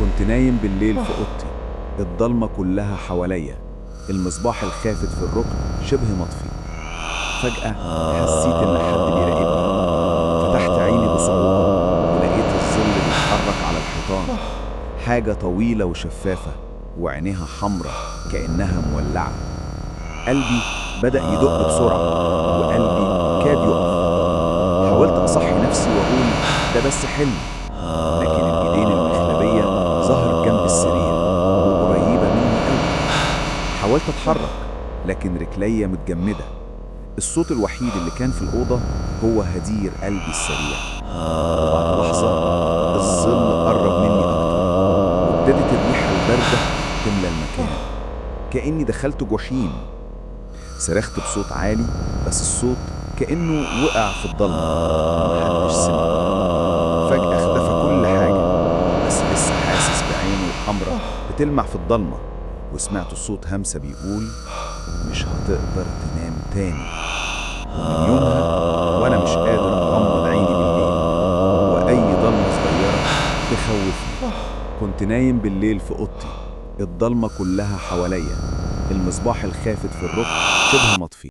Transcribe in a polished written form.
كنت نايم بالليل في أوضتي، الضلمة كلها حواليا، المصباح الخافت في الركن شبه مطفي. فجأة حسيت إن حد بيراقبني. فتحت عيني بصعوبة ولقيت الظل بيتحرك على الحيطان، حاجة طويلة وشفافة وعينيها حمرة كأنها مولعة. قلبي بدأ يدق بسرعة وقلبي كاد يقف. حاولت أصحي نفسي وأقول ده بس حلم، لكن الإيدين المخلبية ظهرت جنب السرير وقريبة مني قوي. حاولت أتحرك لكن رجليا متجمدة. الصوت الوحيد اللي كان في الأوضة هو هدير قلبي السريع. وبعد لحظة الظل قرب مني أكتر، وابتدت الريحة الباردة تملى المكان كأني دخلت جحيم. صرخت بصوت عالي، بس الصوت كأنه وقع في الضلمة ومحدش سمع. فجأة اختفى كل حاجة، بس لسه حاسس بعينه الحمراء بتلمع في الضلمة، وسمعت صوت همسة بيقول مش هتقدر تنام تاني. ومن يومها وأنا مش قادر أغمض عيني بالليل، وأي ضلمة صغيرة تخوفني. كنت نايم بالليل في أوضتي، الضلمة كلها حواليا، المصباح الخافت في الركن شبه مطفي.